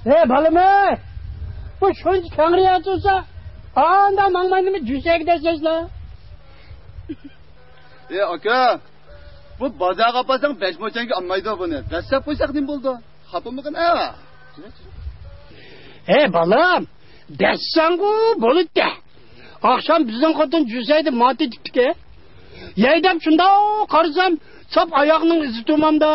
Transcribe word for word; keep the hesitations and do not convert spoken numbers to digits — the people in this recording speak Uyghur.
ھەي، بالىمەي! بۇ شۇنچە كەڭرى ئاچىلسا، ئاندا ماڭماينىمۇ جۈسەگە دەسەسلا؟ ئەي ئاكا، بۇ بازارغا ئاپارساڭ بەش موچەنگە ئالمايدۇ بۇنى. دەسسەپ قويساق نېمە بولىدۇ؟ خاپىمىغىن ئەۋا. ھەي بالام، دەسسەڭغۇ بولىدۇ. ئاخشام بىزنىڭ خوتۇن جۈسەيدە مانتى تىكتىكى. يەي دەپ شۇنداق قارىسام، ساپ ئاياغنىڭ ئىزى تۇمامدا.